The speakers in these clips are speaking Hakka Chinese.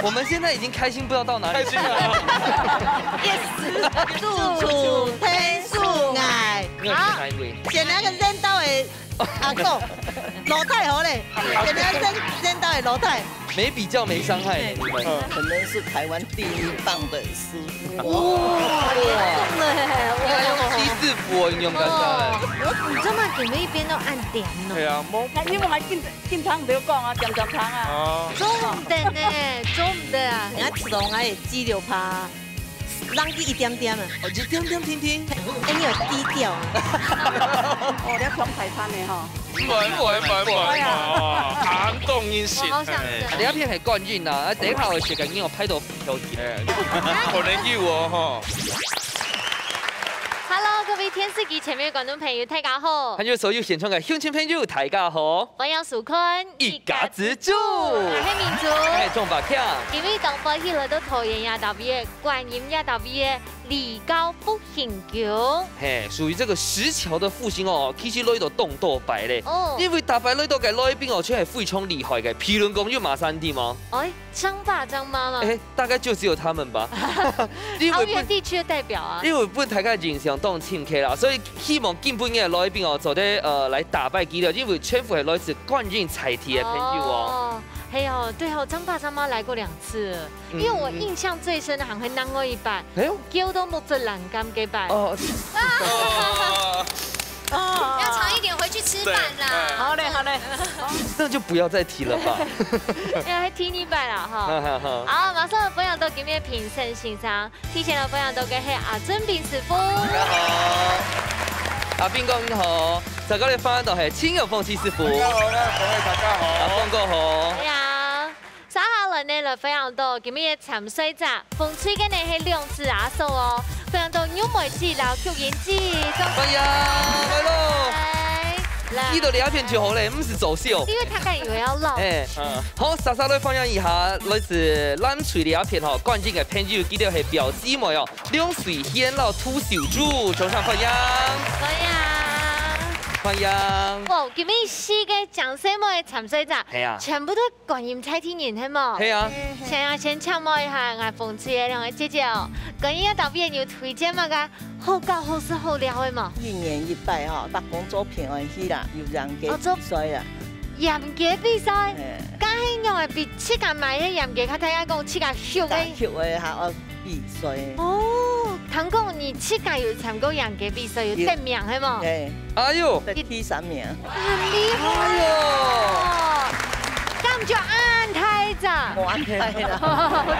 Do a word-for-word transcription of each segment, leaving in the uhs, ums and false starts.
我们现在已经开心不知道到哪里去了。Yes，住处天数矮。你有去哪一位？选那个认到的阿公，老太好嘞，选那个认认到的老太。没比较没伤害，你们。可能是台湾第一棒的师傅。哇，严重了，那用七四服哦，用干啥了？你这么紧的一边都暗点呢。对啊，摸。那你们还进进场不要讲啊，讲讲场啊。哦。做毋得呢，做毋得啊！人家吃到我的鸡柳耙，让佢一点点啊，哦，一点点听听。哎，你有低调啊？哦，你要讲排餐的哈。买买买买买，感动人心。我好想吃。你一片系冠军啊，等一下我写个给我拍到标题。哎，可能有哦哈。 Hello，各位电视机前面的观众朋友，大家好还。有所有现场的乡亲朋友，大家好。欢迎收看一家之煮。我是明珠。哎，仲伯强。今日当欢喜来到桃园亚大位个观音亚大位个李高复兴宫。嘿，属于这个石桥的复兴哦，其实来到当多擺咧。哦因为大擺來到个來賓哦，全系非常厲害个，譬如講有馬三弟嗎？哎，张爸张妈妈。哎，大概就只有他们吧。因为不桃园地区的代表啊。因为本大家印象当深刻啦，所以希望今晡日个來賓哦，做得呃来打敗佢了，因为全部系来自观音在地个朋友哦。哦，哎呦，对哦，张爸张妈来过两次，因为我印象最深的还会另外一擺，哎呦，叫到目汁難甘个擺。哦，要长一点回去吃饭啦。好嘞，好嘞。那就不要再提了吧。哎，第二擺啦哈。哈哈哈。好，马上分享到今日评审先生，提前来分享到个系阿正斌师傅。大家好，阿斌哥你好，再过来分享到系陈友峰陈师傅。大家好，大家好，大家阿好。峰哥好。哎呀，接下来呢，来分享到今日个参赛者，风吹个呢系两子阿嫂哦，分享到玉梅姐、老邱英姐，掌欢迎，来喽。来，来记得这片就好嘞，毋使走秀。因为他刚以为要落。哎，好，稍稍来分享一下，来自蓝水这片吼，冠军个朋友，记得系表姊妹哦，两水仙老土小猪，掌声欢迎，欢迎。欢迎。哇，今日四个掌声妹的参赛者，系啊，全部都观音在地人，系无？系啊，想要先请问一下，俺风吹个两个姐姐哦，观音个导演有推荐么个好搞、好食、好料的吗？一年一擺吼，逐工做平安戲啦，有人家哦做比賽啦，演技比赛，哎，敢系用个比自家买个演技，佮大家讲自家秀个。打球的还要比赛，哦，听讲你自家有参加演技比赛，有得名系无？哎，哎呦，得第三名。很厉害哦！敢就安排咋？我安排啦，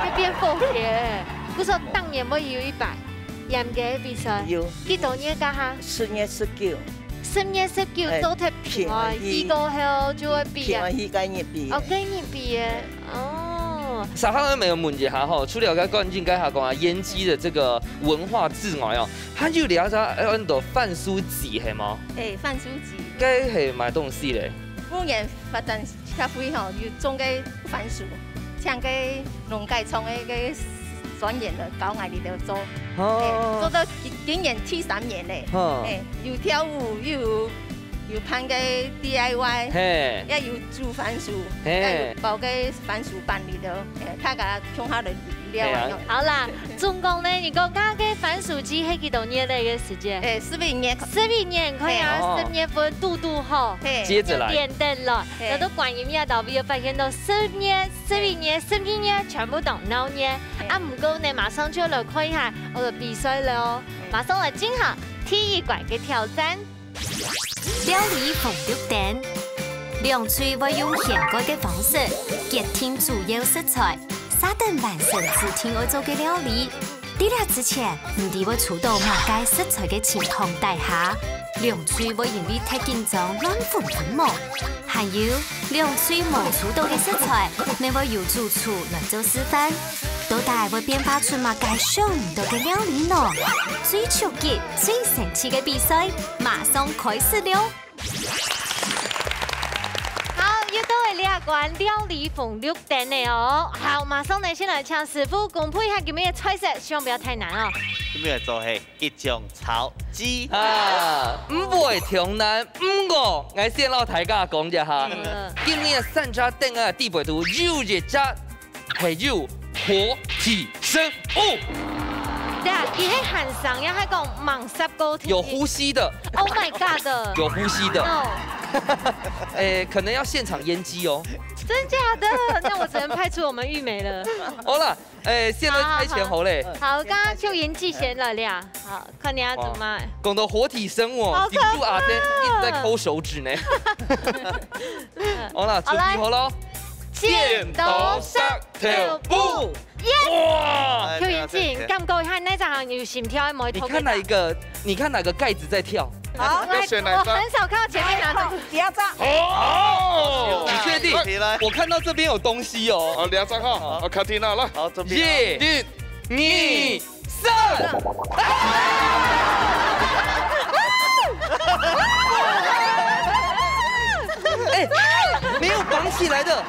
就变后天。不是说当年我有一摆演技比赛，有几多年干哈？十月十九，十月十九哎做得平安，平安夜一个后就会毕业。平安戏该日比哦，跟你毕业哦。啥好像没有问一下吼，除了个冠军，该下讲啊，演技的这个文化之外哦，还有了啥很多番薯鸡系吗？哎，番薯鸡。该系买东西嘞。五年发展协会吼，有种个番薯，请个农改场个个专员来教俺里头做，哎，做哦，到今今年第三年嘞，哈，哎，有跳舞，又有有办个D I Y，嘿，也有煮番薯，嘿也有包个番薯粄里头，哎，大家共下来聊嘿啊啊。好啦，总共呢，你讲那个番薯鸡系几多年个一个时间？哎，十一年，十一年可以啊，哦十月份堵堵好。嘿，接着来，点灯了，嘿然后观音夜到尾发现到十年、十一年、十二年全部都闹热。嘿啊，毋过呢，马上就要来看一下我的比赛了哦，马上来进行第一关的挑战。料理红绿灯，兩隊會用現改个方式，決定主要食材，續等完成指定愛做个料理。在這之前，毋知會出到麼个食材个情況底下，兩隊會因為忒緊張亂分分無。還有，兩隊無出到个食材，乜會由主廚來做示範。到底會變化出麼个想毋到个料理呢？最刺激、最神奇个比賽，馬上開始了！ 好，又到了這一關料理紅綠燈了哦。好，馬上呢，先來請師傅公布一下今日的菜色，希望不要太難哦。今日做係桔醬炒雞。啊，毋會忒難，毋過，𠊎先摎大家講一下，嗯。今日三隻燈啊，底背肚有一隻，係有活體生物。對啊，佢係喊聲，也係講猛殺過體。有呼吸的。Oh my god！有呼吸的。哦。誒，可能要現場閹雞哦。真假的？那我只能派出我們玉美了。好啦，誒，現在猜拳好嘞。好，剛剛就閹雞先來了。好，看你要怎麼。哇，講到活體生物哦，好可怕。頂住阿天一直在摳手指呢。好啦，準備好了。剪刀石頭布。Yes！哇！邱元靜，感覺一下那場有心跳，還沒偷看。你看哪一個？你看哪個蓋子在跳？好，我選哪一張？我很少看到前面拿著。第二張。哦，你確定？起來。我看到這邊有東西哦。好，第二張哈。好，Katina來。好，這邊。耶！一、二、三。哎，沒有綁起來的。啊！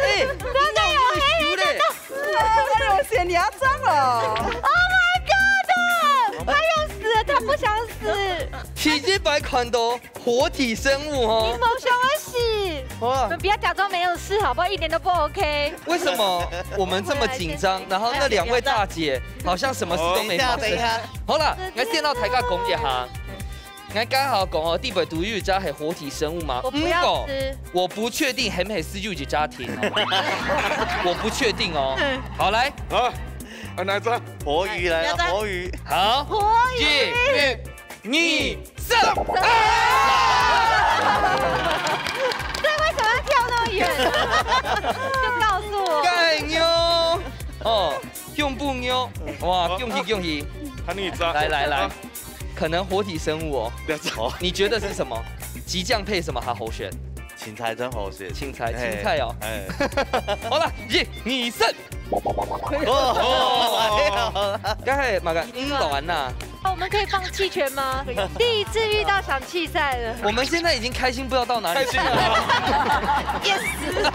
哎，真的有黑黑的東西。那有寫你要裝哦。Oh my god！他要死了，他不想死。第一擺看到活體生物哦。你沒想要死。哇！你們不要假裝沒有事好不好？一點都不OK。為什麼我們這麼緊張？然後那兩位大姐好像什麼事都沒發生。等一下，等一下。好啦，來先摎大家講一下。 𠊎剛好講哦，底背肚有一隻係活體生物嘛？我不要吃。毋過，我不確定係毋係有一隻定哦。我不確定哦。好，來。好，啊，哪一隻？活魚來了，哪一隻？活魚。好。活魚。一、二、三。啊！這為什麼要跳那麼遠？就告訴我。蓋肉。哦，胸部肉。哇，恭喜恭喜。還有一隻。來來來。 可能活體生物哦。不要吵。你覺得是什麼？桔醬配什麼較好選？芹菜真好選。芹菜，哎。芹菜哦。哎。好了，一、二、三。哦。剛才那個，嗯，搞完啦。哦，我們可以放棄權嗎？第一次遇到想棄賽了。我們現在已經開心不知道到哪裡去了。開心了。Yes。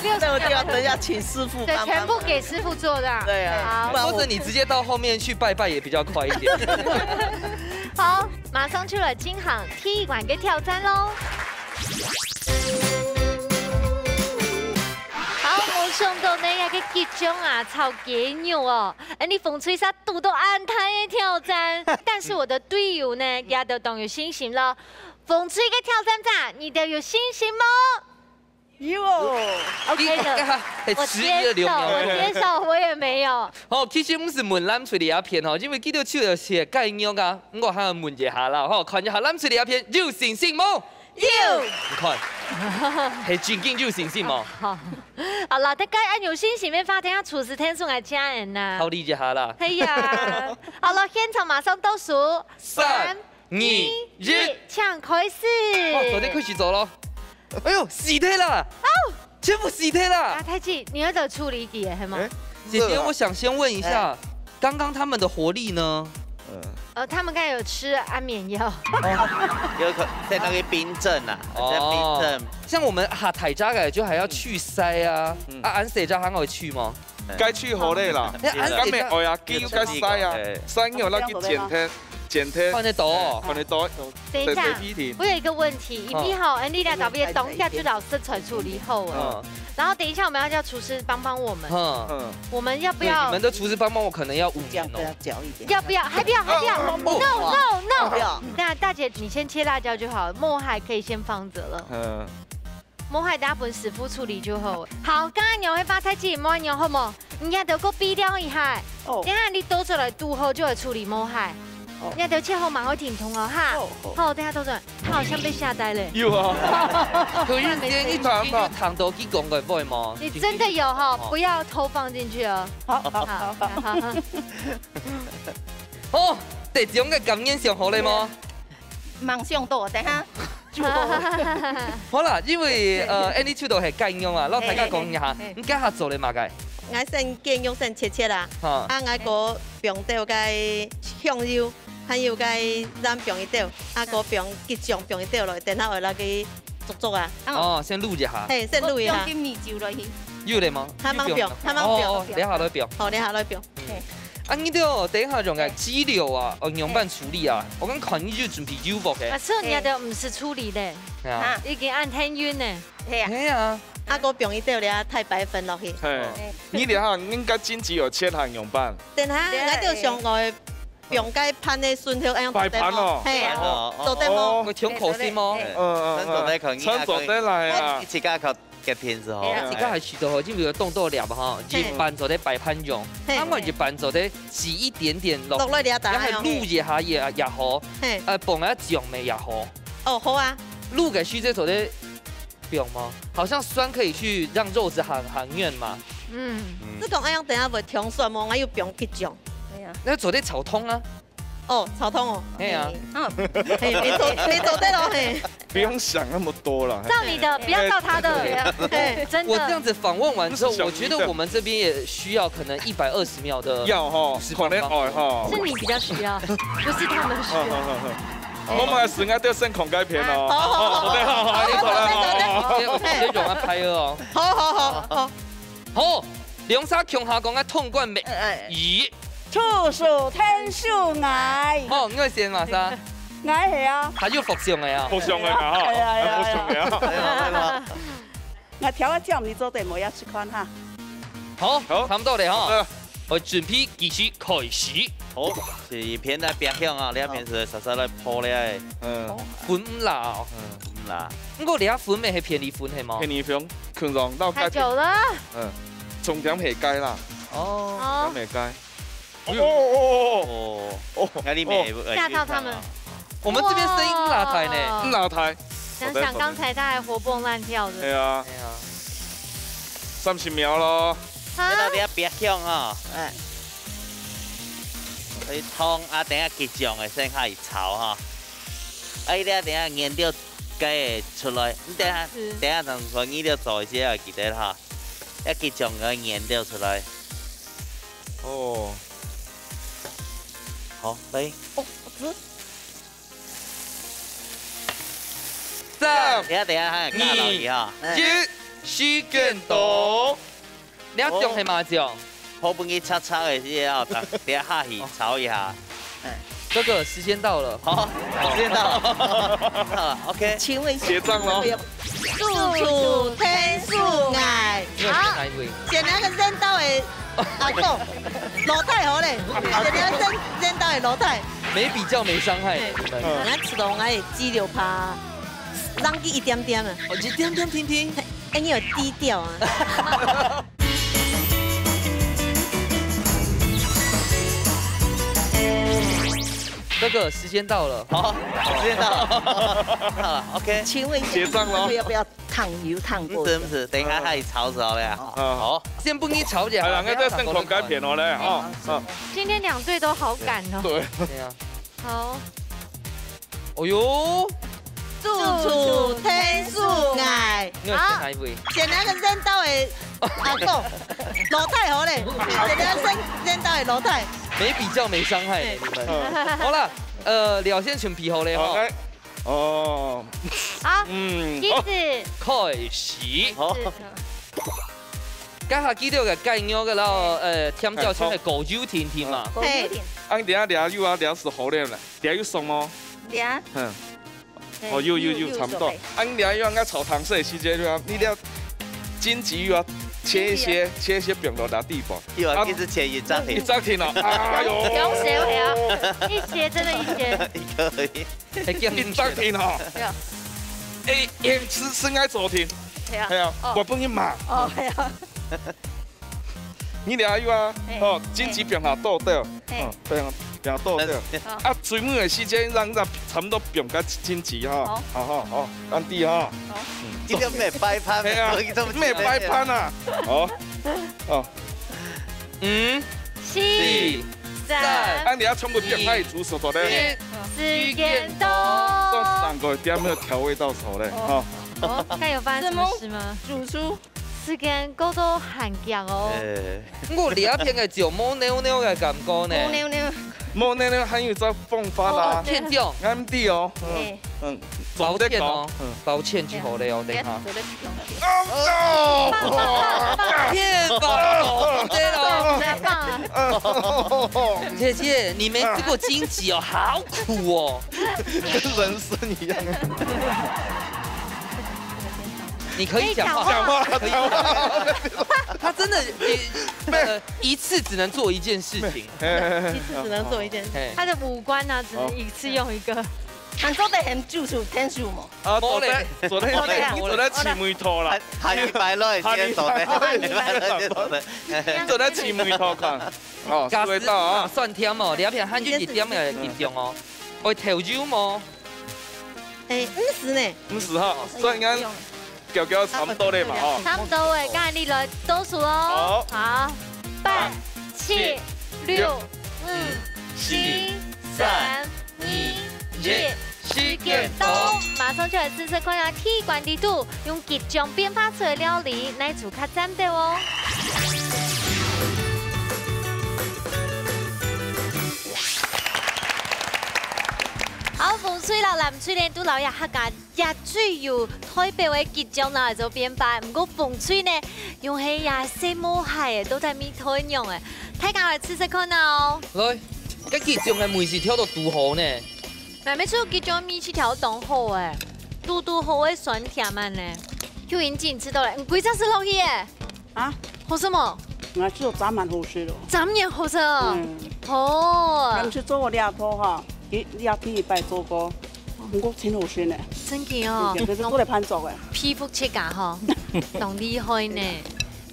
六十秒。那我就要等一下請師傅幫忙。對，全部給師傅做的。對啊。好。或者你直接到後面去拜拜也比較快一點。好，馬上就來進行第一關个挑戰咯。好，無想到呢，這个桔醬啊，炒雞肉哦，哎，你紅隊儕堵到恁大个挑戰，但是我的隊友呢，也都當有信心咯。紅隊个挑戰者，你兜有信心無？ 有哦。OK的，你，你看，哎，我接受，遲疑了兩秒鐘。我接受，我也沒有。好，其實毋係問藍隊這片吼，因為佢兜就有寫雞肉啊，毋過還愛問一下啦，吼，看一下藍隊這片有信心無？有。你看，係真經有信心無？好，好啦，大家恁有信心个話，等下廚師聽說愛請人吶。考慮一下啦。係呀，好了，現場馬上倒數，三、三、二、一，請開始。哇，做得開始做咯。哎喲，死忒啦！哦，全部死忒啦！啊，太極，你有得處理佢，係嗎？哎，姐姐，這啊。我想先問一下，哎。剛剛他們的活力呢？嗯。呃，他們剛才有吃安眠藥。有可能在那個冰鎮啊，在冰鎮。哦，像我們哈，大隻个就還要去鰓啊，嗯。啊，恁細隻還會去嗎？ 該去好咧啦，哎，恁細隻。該愛啊，雞又該鰓啊，哎。鰓肉拿去煎忒，煎忒。看得到哦。看得到。等一下，細細片片。我有一個問題，因為吼，嗯。哎，你倆特別東家就老師才處理好了。嗯。然後等一下我們要叫廚師幫幫我們。嗯。嗯。我們要不要？對，你們的廚師幫幫我可能要五年哦。這樣不要攪一點。要不要？還不要，還不要。啊，不。No, no, no。不要。那大姐，你先切辣椒就好了，毛蟹可以先放著了。嗯。 毛蟹等下分師傅處理就好。好，剛剛牛會發菜雞毛牛好無？你愛等過比量一下。哦。等下你倒出來堵好就會處理毛蟹。哦。你愛等切好嘛會停動哦，哈。哦，哦。好，等下倒出來，他好像被嚇呆了。有啊。可以先一直聽到佢講个話嗎？你真的有哈，哦。不要偷放進去哦。好，好，好，好。好，好，好。好，得獎个感言想好了嗎？ 夢想到，等下。好啦，因為，呃，恁樣就都係雞肉啊，摎大家講一下，嘿，嘿，嘿。你這下做了麼个？𠊎先雞肉先切切啦，哈。啊，𠊎過放兜个香油，還有个鹽放一兜，啊，過放桔醬放一兜落，等下愛拿去煮煮啊。哦，先滷一下。嘿，先滷一下。放金米酒落去。有了嗎？還吂放，還吂放。哦，哦，等一下來放。好，等一下來放。嗯。啊，你兜等一下用个雞柳啊，哦，仰般處理啊？我看你就準備油鑊个。啊，所以你都毋使處理咧，係啊。已經恁天然呢。係啊。係啊。啊，我放一兜了太白粉落去。係，哦。你等下應該金桔有切下仰般？等下，對啊。𠊎就想講，放該盤个順序，恁樣做得無？擺盤哦。係啊，哦，哦，做得無？哦。會傷口心哦。嗯，嗯，嗯。真做得可以，真做得來啊。自家可決定之後。對啊。自家還試著吼，因為有動作了嘛吼，嘿。一半做得擺盤用，嘿。啊，𠊎一半做得擠一點點落，落來這搭哦。然後滷一下也，也好，嘿。呃，放下醬味也好。哦，好啊。滷个時節做得放嗎？好像酸可以去讓肉質還，還軟嘛。嗯。嗯。你講恁樣等下會傷酸無？𠊎有放桔醬。對啊。那做得炒通啊。 哦，炒通哦。係啊。嗯。嘿，你做，你做得咯，嘿。不用想那麼多啦。照你的，不要照他的。哎，嘿。真的。我這樣子訪問完之後，不是小魚的。我覺得我們這邊也需要可能一百二十秒的要吼，時光幫助。可能愛吼。是你比較需要，不是他們需要。好，好，好，好。我們還是應該對聖孔該片哦。好，好，好，好。對，好，好，好，好，好，好。好，好，好，好。直接，直接用啊拍哦。好，好，好，好。好，兩儕共下講啊，通關密語。哎，哎。 處處𢯭手𠊎。好，你愛選麼儕？𠊎係啊。他又復相个啊。復相个啊，吼。哎呀，哎呀，哎呀。復相个啊。哎呀，哎呀。𠊎調个醬，你做得無？也試看哈。好，好。差不多了吼。好的。我準備計時開始。好，係一片來煏香啊，兩片係稍稍來泡咧。嗯。粉毋罅哦。嗯，毋罅。毋過你這粉乜係便利粉係無？便利粉，可能到太久了。嗯，重點係該啦。哦。哦。重點係該。 哦，哦，哦，哦。哦，哦，該你們也，哦。嚇到他們。我們這邊聲音拉抬呢。哇。嗯，拉抬。想想剛才他還活蹦亂跳的。對啊。對啊。三十秒咯。啊？這到底愛煏香哈？哎。所以通啊，等下桔醬个先開始炒哈。哎，你等下原料該出來，你等下，是。等下等我原料做一下，記得哈。 一支將个原料出來。哦。好，來。哦，好吃。三，等一下，等一下，哈，二，加落去哈。一，時間到。你愛醬係麼醬？哦。好，分佢炒炒个時候，等一下下去炒一下。哦。 哥哥，時間到了。好，時間到了。好了，OK。請問一下，結帳咯。這個要，處處𢯭手𠊎。你要選哪一位？好。選那個認到的阿公，老太好嘞。選那個認，認到的老太。沒比較沒傷害，嘿，你們。嗯。𠊎試著𠊎个雞柳扒，讓佢一點點啊。哦，一點點，聽聽。哎，你有低調啊。 哥哥，時間到了。好，時間到了。好了，OK。請問一下，結帳咯。要不要燙油燙過？毋使，毋使，等一下下去炒就好了呀。好。好。先分你炒一下。哎呀，𠊎再先看該片哦嘞，哦，哦。今天兩隊都好趕哦。對。對啊。好。 哦喲。處處𢯭手𠊎。你要選哪一位？好。選那個認到的阿公，老太好嘞。選那個認，認到的老太。沒比較沒傷害的，嘿。你們。嗯。好啦，呃，料先準備好了吼。好，來。哦。好，嗯。開始。開始。好。是。該下記得个雞肉个，然後，呃，甜椒全係高油甜甜嘛。高油甜。嘿。啊，你等下料又要料是好了啦。 這有熟無？這？嗯。嘿，哦，有，有，有，有，有熟，差不多。嘿。啊，你這樣愛炒糖色个時節，對吧？你這金桔又要切一些，嘿，切一些放落那地方。有啊，啊，一直切一隻停。一隻停哦。哎喲。不用切，我要一些，真的一些。可以。一隻停哦。對啊。哎，哎，是，是愛做停。對啊。對啊，哦。我不能罵。哦，對啊。 你了有啊？嘿，哦，金桔放下倒掉，嘿。嗯，放下，放下倒掉。好。啊，最尾个時間讓，讓差不多放个金桔哈。好。好，好，好，按呢哈。好。嗯。今天沒擺盤，嘿啊，這麼沒擺盤啊。好，哦。五、四、三、啊，你要全部放下去煮熟的嘞。一，時間到。這三個點要調味到熟嘞，哦。哈。哦，該有發生什麼事嗎？怎麼煮出 時間過到還遽哦。哎。毋過這片个就無扭扭个感覺呢。無扭扭。無，那那還有隻方法啦。哦，天頂。俺知哦。嗯。哎。嗯，抱歉哦，嗯。抱歉就好了哦，等一下。哦，天吧，哦，對了。姐姐，你們這個荊棘哦，好苦哦。跟人生一樣。你可以講話。講話，可以講話。他真的，呃，一次只能做一件事情。一次只能做一件事。嘿。他的五官啊，只能一次用一個。恁做得喊主廚天廚無？啊，做得，做得，做得，做得試味道啦。下禮拜來，下禮拜。下禮拜來，做得。做得試味道看。哦，試味道啊。蒜甜哦，你愛片還有一點點的緊張哦。會透油無？哎，毋使呢。毋使哈，所以講，不用。 攪攪差不多了嘛，哦。差不多了，該你來倒數哦。好。好，八、七、六、五、四、三、二、一，時間到，馬上就來試試看啊，第一關裡肚用桔醬變化出來个料理，哪一組較讚个哦？好，紅隊摎藍隊呢，都摎這客家 也最有代表个桔醬拿來做變化，毋過紅隊呢，用係這細毛蟹个，到底味道仰仔？大家來試試看啊哦。來，該桔醬个味緒調到堵好呢。還無錯，桔醬个味緒調當好欸，堵堵好个酸甜恁呢。秋英姐，你試著咧？你幾隻食落去欸？ 啊？好食無？𠊎試著真蠻好食哦。真蠻好食哦。嗯。哦。𠊎毋識做過這道哈，佢這第一擺做過，毋過真好食呢。真个哦。真个，這係做得辦桌个。佩服自家吼，當厲害呢。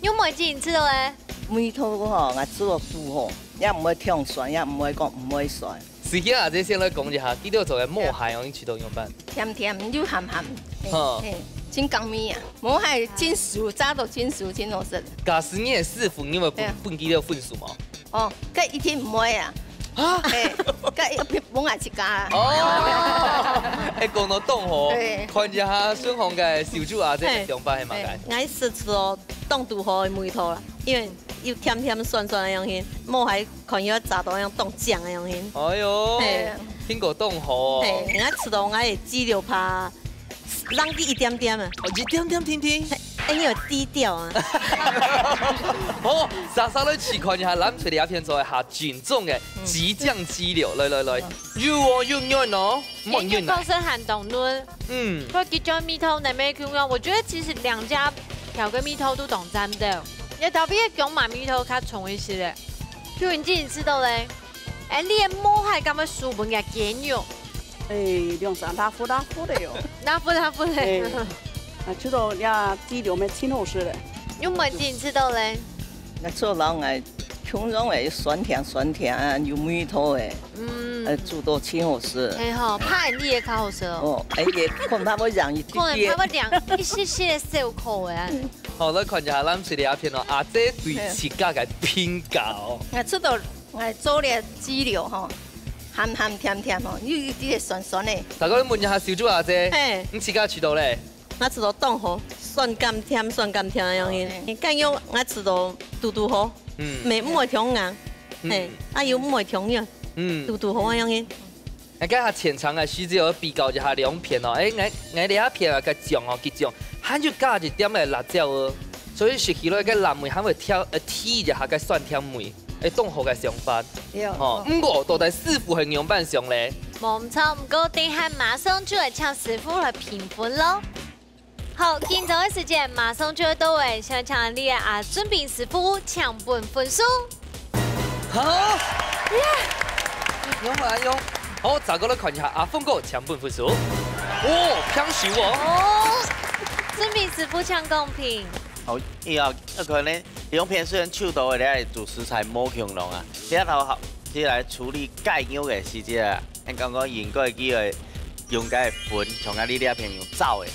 有無人試著咧？味道吼，𠊎試著堵好，也毋會忒酸，也毋會講毋會酸。 時間啊，這先來講一下，佢兜做个毛蟹哦，你試著仰般？甜甜又鹹鹹，嘿，吼。嘿，真港味啊！毛蟹真熟，炸到真熟，真好食。假使你个師傅，你會分，對啊。分佢兜分數無？哦，該一定毋會啊。啊？嘿，該一定分𠊎自家啊。哦，哎，講到當好哦，對。看一下順風个小豬阿姐个想法係麼个？嘿，𠊎試著當堵好个味道啦，因為又甜甜酸酸个樣形，毛蟹 看起來炸到像當靚个樣形。哎喲，嘿。蘋果當好哦。嘿，𠊎試著𠊎个雞柳扒，讓佢一點點啊。哦，一點點定定。嘿，哎，你有低調啊。好，煞煞來試看一下，藍隊這片做一下正宗个桔醬雞柳，來來來，有哦，有軟哦，無軟啊。哎，你本身還當嫩。 嗯。佢桔醬味道呢，無共樣，我覺得其實兩家調个味道都當讚个。也特別个薑嫲味道較重一些咧。秋英姐，你試著咧？哎，你个毛蟹敢會輸分个雞肉？哎，兩三大副大副个喲。大副大副个。哎，啊，試著這雞柳乜真好食咧。有無人試著咧？𠊎試著摎𠊎共樣个，酸甜酸甜，有味道个。 嗯。呃，煮到真好食。嘿吼，怕恁樣个較好食哦。哦，哎，也可能怕會涼一點點。可能怕會涼一些些个小口个啊。好，來看一下藍隊這片哦，阿姐對自家个評價哦。𠊎試著，𠊎做个雞柳吼，鹹鹹甜甜吼，又有一點酸酸个。大家問一下小豬阿姐，嘿。你自家試著咧？ 𠊎試著當好，酸甘甜，酸甘甜个樣形。哦。該肉𠊎試著堵堵好，嗯。毋會，毋會忒硬，嗯。嘿，啊又毋會忒軟，嗯。堵堵好个樣形。哎，該下現場个時節，𠊎比較一下兩片哦。哎，𠊎，𠊎這片啊，該醬哦，桔醬，還有加一點个辣椒哦，所以食起來該辣味還會調，呃，提一下該酸甜味。 會當好个想法。對。吼，毋過到底師傅係仰般想咧？無毋著，毋過等下馬上就來請師傅來評分囉。好，緊張个時間馬上就會到位，先請你个阿俊斌師傅請分分數。好。耶！用來用。好，再過來看一下阿峰哥請分分數。哦，平手哦。哦，俊斌師傅請講評。好，以後 有可能兩片雖然手到个，這主食材無共樣啊。這頭好，這來處理雞肉个時節啊，𠊎感覺應該佢會用該粉，像啊你這片用燥个，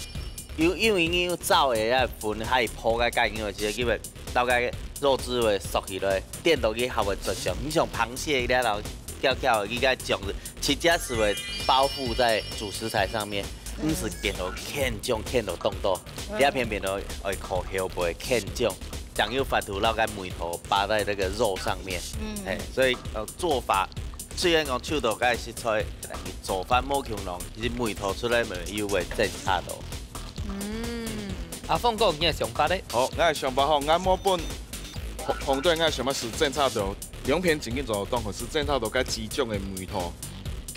因，因為你用燥个，該粉還泡該雞肉个時節，佢會摎該肉質會縮起來，顛倒佢較會著醬。你像螃蟹這頭翹翹个，佢該醬汁直接係會包覆在主食材上面，毋係顛倒牽醬牽到當多。 這片變到愛靠後背牽醬，醬油發出摎該味道巴在這個肉上面。嗯。嘿，所以，呃，做法雖然講手到該食材，但係做飯無共樣，其實味道出來乜又會爭差到。嗯。阿峰哥，你个想法咧？好，𠊎个想法吼，𠊎無分紅，紅隊，𠊎个想法係爭差到，兩片正經做到當好，係爭差到該幾種个味道。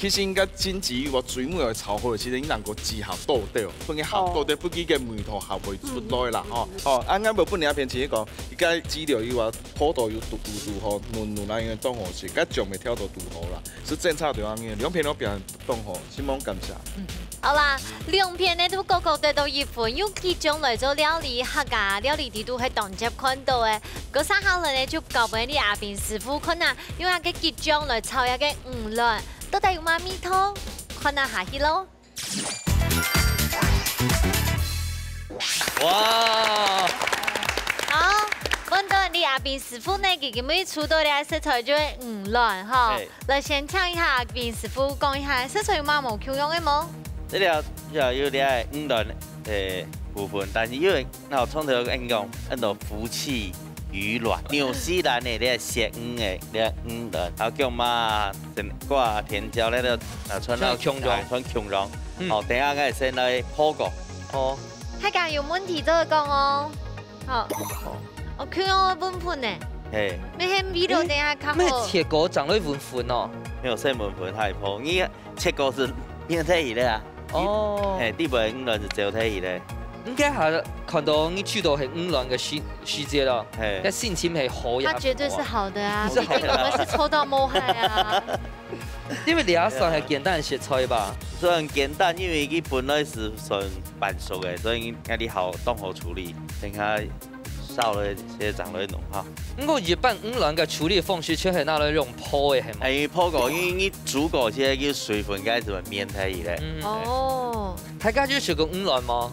其實應該真正有我最尾个炒好个，其實你能夠幾下倒掉，分佢下倒掉，哦。不過个味道下會出來啦，嗯。吼。哦，啊，𠊎無分兩片，其實講，應該資料有啊，土豆有堵堵堵好，嫩嫩啊，應該當好食，該種味調到堵好啦。 係爭差到恁樣，兩片都表現當好，承蒙感謝。好啦，兩片呢都各各得到一分，用幾種來做料理，客家料理裡肚係當接看到个。該接下來呢就交分你阿斌師傅看啊，用這个桔醬來炒這个魚卵，到底有麼味道？看啊下去咯。 哇！好，問到你阿斌師傅呢，佢今日出到這食材就係魚卵吼。嘿。來先請一下阿斌師傅講一下，食材有麼無共樣个無？這條，這條有這魚卵个部分，但係因為 該有創頭應該講，安到福氣魚卵，紐西蘭个這鱔魚个這魚卵，還有薑嫲、整瓜、甜椒，這个啊，摻到像薑蓉。啊，摻薑蓉。嗯。好，等一下，𠊎先來烰過。好。大家有問題做得講哦。好。好。哦，薑蓉會分分呢。嘿。乜係味道等一下較好。乜切過正來分分哦。沒有，先分分，下去烰。你 切過係變忒去了啊。哦。嘿，底背个魚卵係焦忒去了。應該還看到你煮到係魚卵个時，時節咯。嘿。該心情係好呀。它絕對是好的啊，是好的啊。畢竟我們是抽到毛孩啊。因為這算係簡單个食材吧？雖然簡單，因為佢本來係算半熟个，所以應該你好，當好處理。等下 燒了，先掌來弄哈。毋過一般魚卵个處理方式就係拿來用烰个，係無？哎，烰過，因為你煮過，現在佢水分該係會綿忒去了。嗯。哦。大家有食過魚卵無？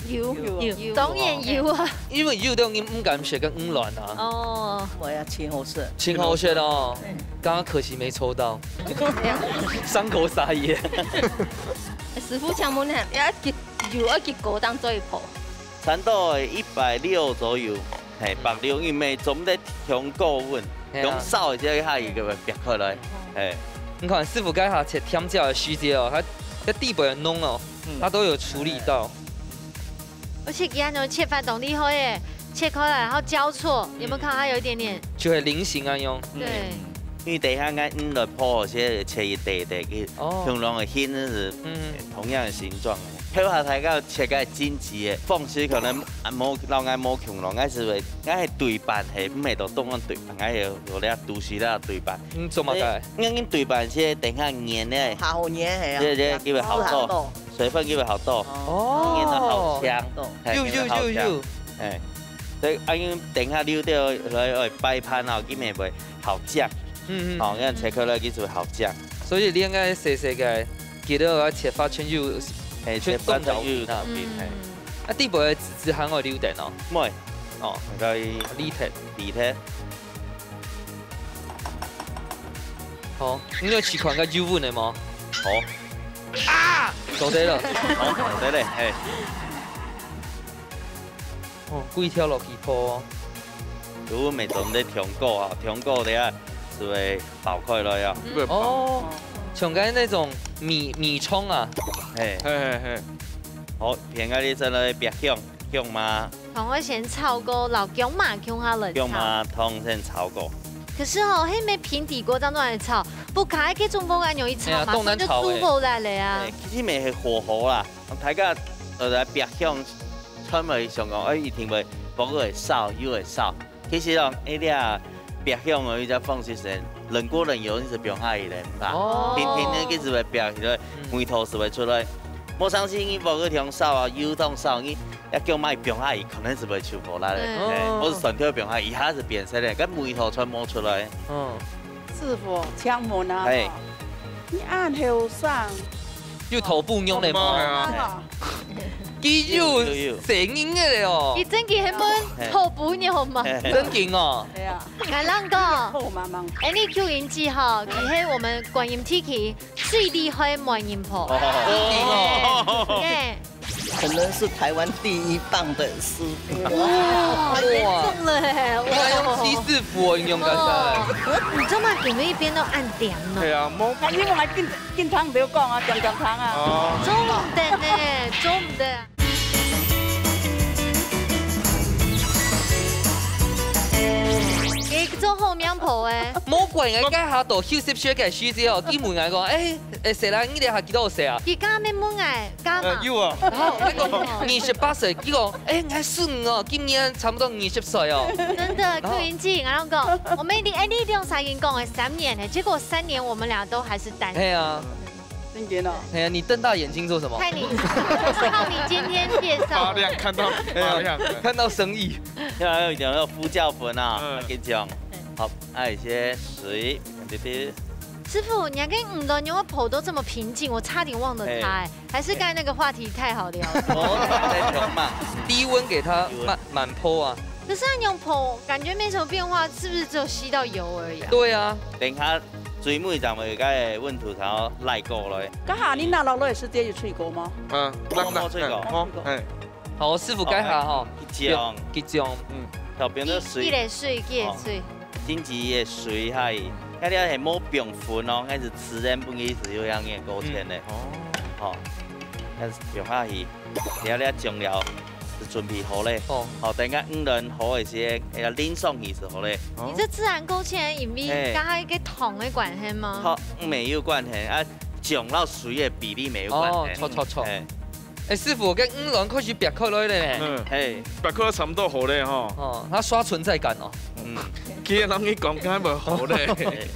有，有，有，當然有啊。因為有兜人毋敢食个魚卵啊。哦。我要清好食。清好食哦。嗯。剛剛可惜沒抽到。傷口撒鹽。師傅請問呢，要幾，油要幾高當做一烰？ 差不多一百六左右，嘿，百六，因為做毋得忒高溫，嘿啊。忒燒一下，佢會煏開來，嘿。你看師傅該下切甜椒个時節哦，它，它底背个燶哦，嗯。它都有處理到。而且佢恁樣切法當厲害耶，切開來，然後交錯，有沒有看到它有一點點？就會菱形啊，用。對。嗯。因為等一下，𠊎魚卵烰好勢，切一塊一塊，佢哦。共樣个形係，嗯。同樣个形狀。頭下大家 切个精緻个方式可能啊，無，摎𠊎無共樣，𠊎係會，𠊎係對半，係毋係都當然對半，𠊎係有，有這都市个對半。嗯，做麼个？因為對半係等下研个，下好研係啊。對，對，佢會好倒，好倒。水分佢會好倒，哦。研到好香，哦。嘿，有，研到好香。有，有，有，有。哎，所以啊，因為等下溜掉來，來擺盤啊，佢乜會好醬。嗯，嗯。好，你看切開來，佢就會好醬。所以你應該細細个 記得愛切法全有，嘿，全切法全有動到位啦。嗯。嘿。啊，底背个籽還愛留等哦。毋會。哦。該理忒。理忒。好，你愛試看該油溫个無？好。啊！做得了。好，做得了，嘿。 哦，幾條落去烰哦。如果每種都忒高啊，忒高个啊，就會爆開來啊。嗯。哦，像該那種米，米蟲啊。嘿。嘿，嘿，嘿。好，片个你先來煏香，香嘛。同我先炒過，摎薑嫲共下來炒。薑嫲同先炒過。可是哦，係毋係平底鍋當中來炒，不過該種方法容易炒嘛，哎呀，當難炒欸。所以就煮無來了啊。哎，其實乜係火候啦。 大家，呃，來煏香，全部想講，哎，一定會，鑊會燒，油會燒。其實哦，哎，你啊，煏香哦，一隻方式係，冷鍋冷油，你係放下去咧，係吧？哦。平平个，佢就會煏起來，嗯。味道就會出來。無相信你鑊个忒燒啊，油忒燒，你一薑嫲放下去，可能就會臭火辣咧。嗯。哎，哦。或者蒜頭放下去，一下就變色咧，該味道全無出來。嗯。 師傅，請問啊，嘿。你恁後生，有頭部肉咧無？有啊。佢有，有，有。細人个咧哦。佢正經係問頭部肉嘛。嘿。正經哦。對啊。𠊎摎你講，好嘛嘛。Annie Q音機吼，佢係我們觀音地區最厲害媒人婆。哦。正經哦。對。可能是台湾第一棒的师傅。哇，很严重了欸，哇。你要用西式佛形容刚才。你知道吗？你们一边都按点呢。对啊，摸。啊，因为我还进，进汤没有讲啊，讲讲汤啊。哦。重点呢，重点。你做好面婆欸。魔鬼个该下到休息室个时节哦，佢问我讲，哎，哎，谁来？你这下几多岁啊？佢刚刚没问哎，干嘛？呃，有啊。然后那个二十八岁，结果，哎，你还是哦，今年差不多二十岁哦。真的，然后柯云静，然后讲，我们一定，哎，你一定要三年讲哎，三年呢，结果三年我们俩都还是单身。哎呀，真的哦。哎呀，你瞪大眼睛做什么？看你，靠你今天介绍。发亮，看到发亮。看到生意。要有一点要胡椒粉啊，嗯。跟你讲，好，还有一些水，滴滴。师傅，你还跟五轮牛肉跑都这么平静，我差点忘了他哎。还是刚才那个话题太好聊了。哦，在讲嘛。低温给它慢，慢泡啊。可是它牛肉感觉没什么变化，是不是只有吸到油而已啊？对啊。等一下最尾站个个温度才要来过来。刚好你拿落来是这有水果吗？嗯，我没水果。我，哎。好，师傅，该下哈，哦，哎，一种。一种。嗯。小朋友水。一个水，一个水。哦。 真正个水下去，該个係無放粉哦，該係自然本身就有樣个勾芡个。嗯。哦。吼，該係放下去，了了醬料係準備好咧。哦。好，等下五輪好个時，哎呀，淋上去就好咧。哦。你這自然勾芡，因為嘿。剛剛一个糖个關係嗎？好，嗯，沒有關係啊，醬料水个比例沒有關係。哦，錯，錯，錯。嘿。 哎，師傅，該五輪開始煏開來咧呢。嗯。嘿。煏開差不多好咧吼。哦，它刷存在感哦。嗯。佢會同你講，該無好咧。嘿。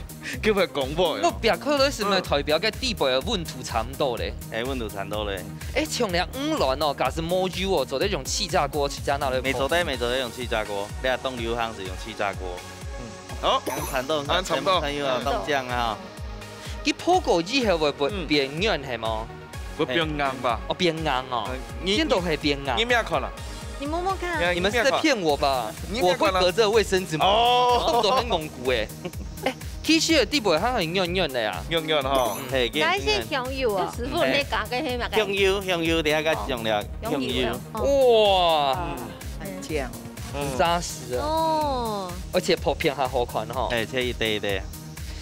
佢會講無呀。該煏開來係毋係代表該底背个溫度差毋多咧？哎，溫度差毋多咧。哎，像這五輪哦，假使無油哦，做得用氣炸鍋，氣炸那來。無做得，無做得用氣炸鍋，這下當流行係用氣炸鍋。嗯。好。恁差毋多，恁差毋多。朋友啊，當靚啊。佢烰過以後會，會嗯。變軟係無？ 會變硬吧？哦，變硬哦。呃，你，真的會變硬。你，你摸看啊。你摸摸看。你，你們是在騙我吧？你摸看啊。我會隔著衛生紙摸。哦。動作很戇牯欸。哎，其實底背還很軟軟的啊。軟軟吼。嗯。嘿，哪一些香油啊？軟軟。師傅，你加个係麼个？香油，香油，等下加醬料，哦。香油。香油。哇。嗯。很靚。嗯。很扎實哦。哦。而且薄片還好看吼。嘿，切一塊一塊。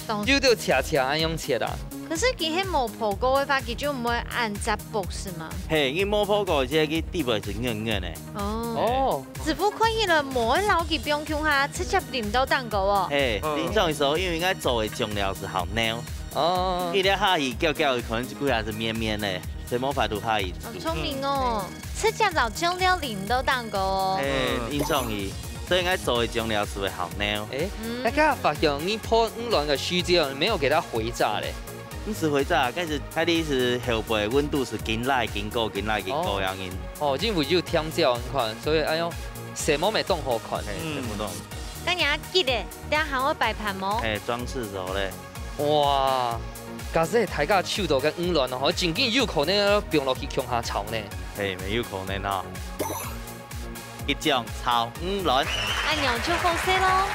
當有兜切切恁樣切啊。可是佢係無烰過个話，佢就毋會恁扎薄，是嗎？嘿，佢無烰過，這个底背係軟軟个。哦。哦。師傅看起來無愛摎佢放共下，直接淋到蛋糕哦。嘿，嗯。淋上去時候，因為應該做个醬料係好濃。哦。佢這下去攪攪，可能就固然係綿綿个，所以無法度下去煮。好聰明哦。嗯。 直接摎醬料淋到蛋糕哦。哎，嗯。淋上去，所以應該做个醬料係會好濃。哎，嗯。大家發現你烰五輪个時節，你沒有給它回炸嘞。毋係回炸，但是它的意思係後背溫度係緊來緊高，緊來緊高哦。樣形。哦，因為有調教，你看，所以哎喲，色目乜當好看。哎，嗯。色目當。該你還記得，等下還會擺盤無？哎，裝飾時候嘞。 哇，假使大家手到个五輪哦，正經有可能愛放落去共下炒呢。嘿，乜有可能哦。一醬炒五輪。恁樣就好勢咯。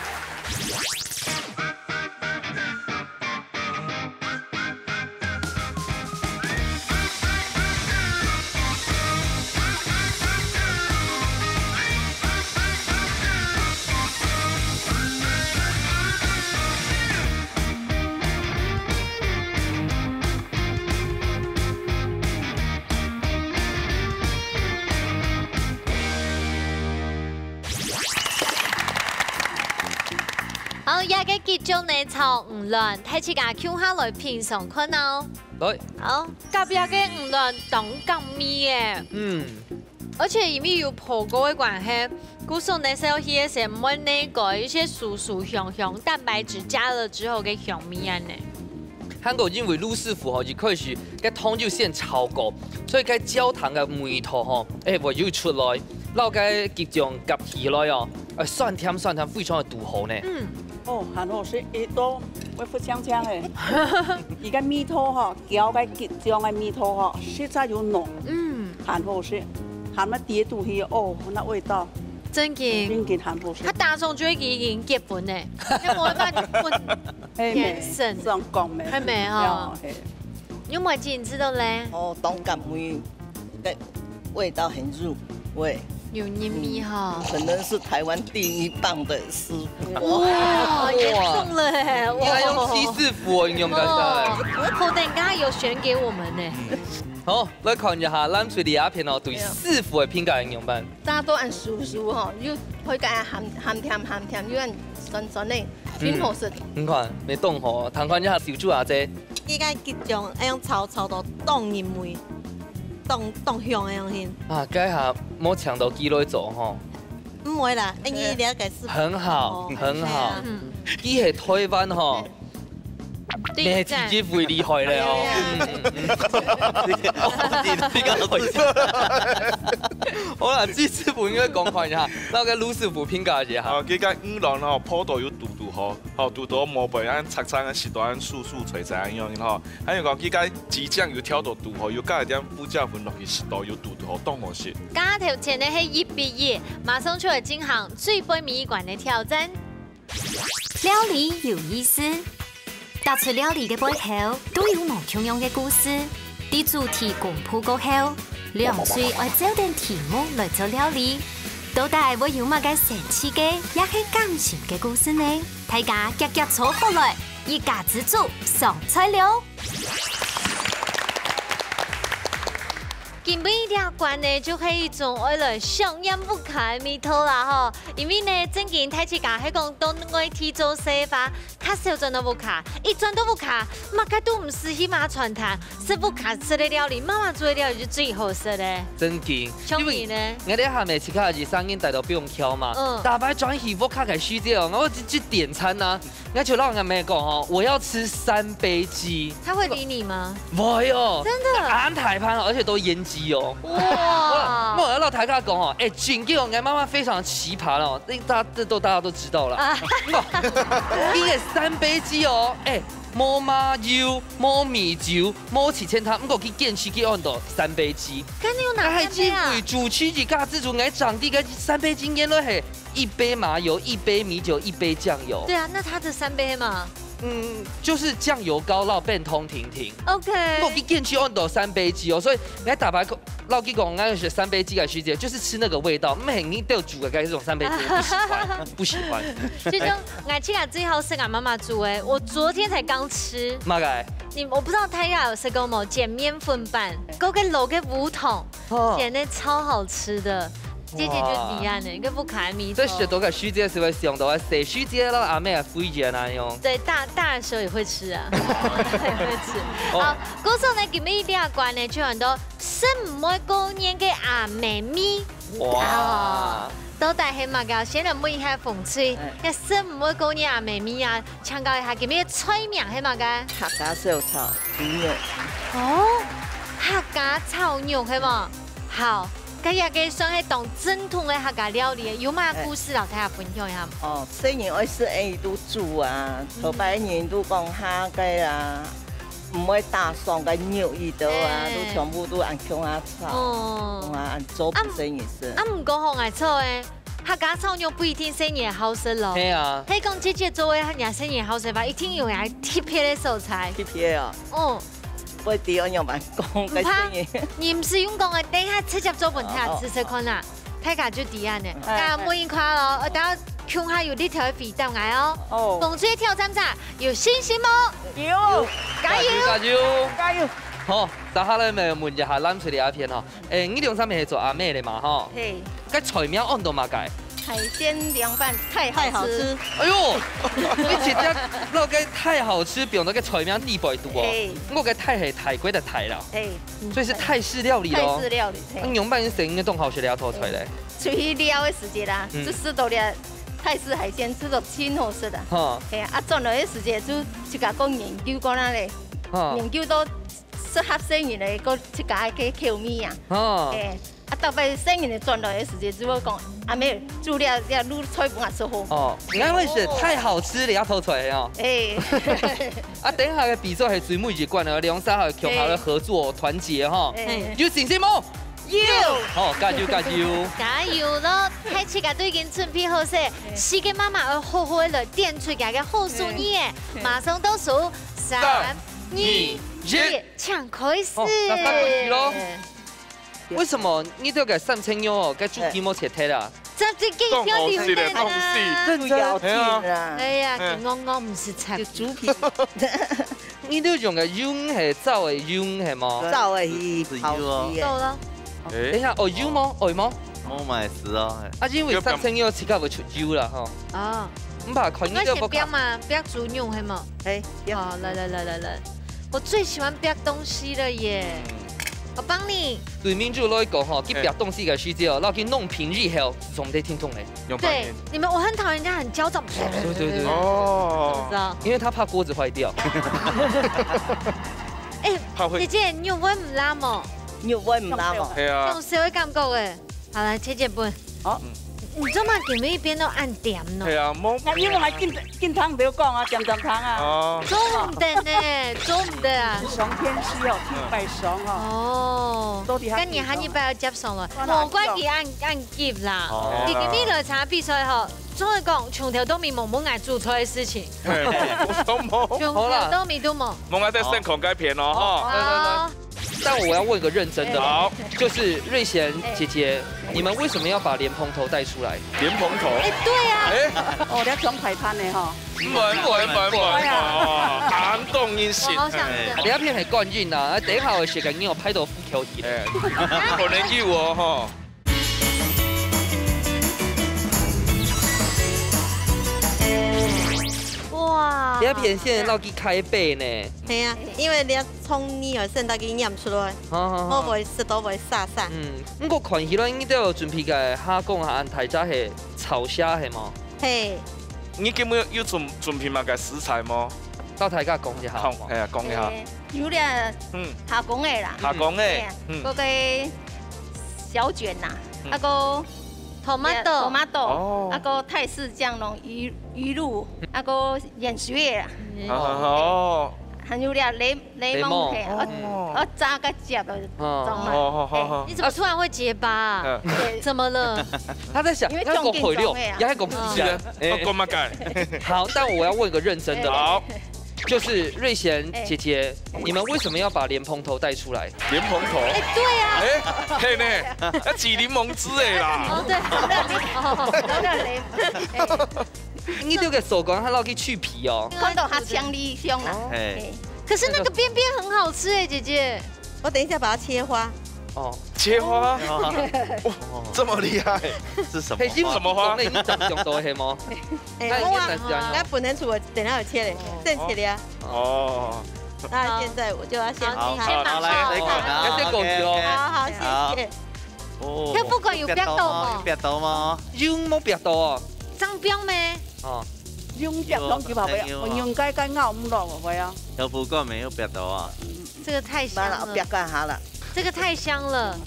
好，這个雞醬呢炒五輪，大自家共下來品嚐看哦。來。好，隔壁个五輪當合味耶。嗯。 而且因為有烰過个關係，故所呢，燒起个時毋會那個一些酥酥香香，蛋白質加了之後个香味恁呢。還過因為盧師傅吼，一開始該湯就先炒過，所以該焦糖个味道吼，哎，會有出來，摎該雞醬合起來哦，哎，酸甜酸甜，非常个堵好呢。嗯。哦，還好食，一到會腹嗆嗆个。佢个味道吼， 攪个雞醬个味道吼，實在有濃，嗯。還好食，還乜跌肚去，哦，那味道，正經。正經還好食。佢打從就已經結婚呢，佢無辦法結婚，嘿，天生。這樣講咩？還沒吼。有，嘿。有無有食著咧？哦，當合味，對，味道很入味，有入味哈。可能是台湾第一棒的师傅。哇，严重了欸，应该用西式傅哦，用感觉。哦，口等刚刚有选给我们呢。好，来看一下蓝水里阿片哦，对师傅的评价怎样办？大家都按叔叔吼，又可以讲鹹鹹甜鹹甜，又按酸酸的，真好食。你看，没动吼，谈看一下小猪阿姐。应该这种，哎，用炒炒到当入味，当当香的样子。啊，该下莫抢到几落做吼。唔会啦，因为了解是很好，哦很好。对啊。嗯，佢系台湾吼，对，你自己会厉害了哦。哎呀。嗯嗯嗯。好啦，这师傅应该讲看一下，那个卢师傅评价一下。啊，这个鱼卵吼，泡到有肚肚好，好肚肚无白，按赤赤个食到按酥酥脆脆个样子吼。 還有講，佢个雞醬油調到堵好，又加一點胡椒粉落去，食到有堵堵好，當好食。加頭前个係一比一，馬上就來進行最尾一關个挑戰。料理有意思，逐出料理个背後，都有無共樣个故事。在主題公布過後，兩隊愛照等題目來做料理，到底會有麼个神奇个，也係感情个故事呢？大家遽遽坐好來，一家之煮上菜了！ 今晡日這關呢，就係一種愛來想念屋下个味道啦吼。因為呢，正經大自家係講到外地做事个話，較少轉到屋下，一轉到屋下，麼个都毋使去嫲餐廳，食屋下食个料理，媽媽煮个料理就最好食咧。正經，像你呢？因為𠊎兜下面自家一生人帶到不用挑嘛，嗯。逐擺轉去屋下个時節哦，𠊎就去點餐啊， 𠊎就摎𠊎姆講吼，我要吃三杯雞。他會理你嗎？不會哦，真的？恁大盤哦，而且都醃雞哦。哇！𠊎，𠊎愛摎大家講哦，哎，真个哦，𠊎媽媽非常奇葩哦，這大，這都大家都知道了。啊。佢个三杯雞哦，哎，無麻油，無米酒，無七千湯，毋過佢堅持佢愛到三杯雞。該你有哪三杯啊？佢還真會主持一家之煮，𠊎長大个三杯雞原來係 一杯麻油，一杯米酒，一杯醬油。對啊，那他的三杯嘛？嗯，就是醬油膏，然後變通婷婷。OK。我佢堅持愛到三杯雞哦，所以𠊎逐擺摎佢講，𠊎愛食三杯雞个時節，就是吃那個味道，毋係你兜煮个該種三杯雞，不喜歡，不喜歡。其實𠊎自家最好食𠊎媽媽煮个，我昨天才剛吃。麼个？你，我不知道大家有食過無？煎麵粉粄，摎該滷个烏糖，哦。煎个超好吃的。 姐姐就一樣呢，哇。該屋下个味道。所以食到該時節係會想到啊，細時節咯，阿姆啊，回憶啊，那樣。對，大，大的時候也會吃啊，也會吃。哦。好，故所呢，今晡日這關呢，就很多食毋會過年个阿姆味。哇。哦，到底係麼个？先來問一下紅隊，哎。該食毋會過年阿姆味啊，請教一下，今晡日个菜名係麼个？客家小炒，魚肉。哦，客家炒肉係無？好。 該這个算係當正統个客家料理，有麼个故事摎大家分享一下無？哦，細人愛食个都煮啊，嗯。頭擺人都講下个啊，毋會打爽个肉佢兜啊，哎。都全部都恁共下炒，哦。共下恁做分細人食。啊，毋過吼，𠊎錯个，客家炒肉不一定細人好食咯。係啊。係講姐姐做个，若細人好食吧，一定有佢特別个所在。特別哦。哦。 會知愛仰般講个聲音。毋怕，你毋使用講个，等一下直接做分大家試試看啦。哦，哦。大家就知恁呢。嗯。大家每一塊咯，大家共下有力頭个回答𠊎哦。哦。紅隊个挑戰者，有信心無？有。加油！加油，加油！加油！好，接下來𠊎問一下藍隊个阿片吼。 欸，你兩儕乜係做阿姆个嘛吼？嘿。該菜名安到麼个？海鮮涼拌太好吃。太好吃。哎喲，你直接摎該太好吃放到該菜名底背肚哦。嘿。毋過該泰係泰國个泰啦。嘿。所以是泰式料理咯。泰式料理，嘿。啊，仰般形个當好食這道菜咧？出去尞个時節啦，嗯。就食到這泰式海鮮，食到真好食啊。哈。嘿，啊，轉來个時節就自家講研究過那咧，哈。研究到適合細人个，个自家个口味啊。哈。嘿。 啊，逐擺細人仔轉來个時節，就會講：「阿姆，煮這，這滷菜分𠊎食好。」哦，原來是太好吃了，這道菜哦。欸。啊，等一下个比賽係最尾一關了，兩儕愛共下个合作團結哈。欸。有信心無？有。好，加油，加油。加油咯！大自家都已經準備好勢，四個媽媽愛好好个來點出佢个好手藝欸。馬上倒數，三、二、一，請開始。哦，那開始咯。為什麼你這個三層肉哦，該豬皮無切忒啊？這，這，這，當好食的東西。認真。哎呀，哎呀，嗯。我，我毋識切。有豬皮。你都用个油係燥个油係無？燥个去泡水个。夠了。哎。等一下，哦，油無？哦，無？無買食哦，嘿。啊，因為三層肉自家會出油啦，吼。哦。毋怕，看你這個。應該先煏嘛，煏豬肉係無？哎，煏。哦，來，來，來，來，來。我最喜歡煏東西了耶。嗯。我幫你。對民主來講吼，去煏東西个時節哦，嘿。然後去弄平以後，總得聽懂嘞。用白面。對，你們，我很討厭人家很焦躁。對，對，對。哦。知道。因為他怕鍋子壞掉。哎，怕會姐姐，你有會毋辣無？你有會毋辣無？係啊。這種社會感覺哎。好，來，切切分。好。嗯。你做麼个每一邊都恁甜呢？係啊，無。那因為還進，進湯，毋好講啊，點點湯啊。哦。做毋得呢，做毋得啊。上天時哦，去拜上哦。哦。到底該你下一擺愛接上來，無怪佢恁，恁急啦。哦。佢今日來參加比賽吼，總係講從頭到尾無問𠊎煮菜个事情。嘿，無，無。從頭到尾都無。無，𠊎在現場改變哦，吼。哦。來，來，來。 但我要問個認真的，好。就是瑞賢姐姐，哎。你們為什麼要把蓮蓬頭帶出來？蓮蓬頭？哎，對啊。哎。哦，你要裝排盤的吼。毋會，毋會，毋會，毋會，哎呀。哦，恁當任性。我好想哎。你要騙很慣用啊，等一下我寫給你，我拍到腹口去。哎，可能有哦，吼。 哇。你愛騙先落去開背呢。係啊，因為你愛從你个身體去拈出來，好，好，好。無會食到會沙沙。嗯，毋過看起來你都有準備个蝦公啊，還有大隻个草蝦係無？係。你今日有準，準備麼个食材無？摎大家講一下好無？好，哎呀，講一下。哎。 有咧，嗯。蝦公个啦。蝦公个，哎呀，嗯。該個小卷啦，嗯。啊，該個tomato。Tomato，哦。啊，該個泰式醬咯，魚，魚露，啊，該個鹽水个啦。嗯。哦，哦。還有咧，檸，檸檬，檸檬。嘿，哦。哦，哦，炸个汁个，哦。裝嘛。哦，好，好，好。哎。你怎麼突然會結巴啊？嗯。對。怎麼了？他在想，因為他講回流，中間中的啊。也還講不起來。嗯。哎。我講麼个？好，但我要問個認真的。哎。好。 就是瑞賢姐姐，哎。你們為什麼要把蓮蓬頭帶出來？蓮蓬頭？哎，對啊。哎，係呢，愛擠檸檬汁个啦。哦，對，哦，對，對，哎。你這個手工還落去去皮哦。看到佢青綠香啦。哦。哎。可是那個邊邊很好吃哎，姐姐。我等一下把它切花。哦。切花？哦。哇，這麼厲害。是什麼花？係，因為什麼花？你想到係無？ 哎，那應該三十啊。好啊，那不能出，我等下有切嘞，哦。正切的啊。哦。那現在我就要先好，好，好，來，來，來，好，好，OK，OK。好，好，謝謝。好。哦，豆腐乾有煏到無？有煏到無？有無煏到哦？正煏咩？哦。有煏到，佢話會，有啊。我應該該咬毋落，會啊。豆腐乾沒有煏到啊。嗯。 這個太香了。這個太香了。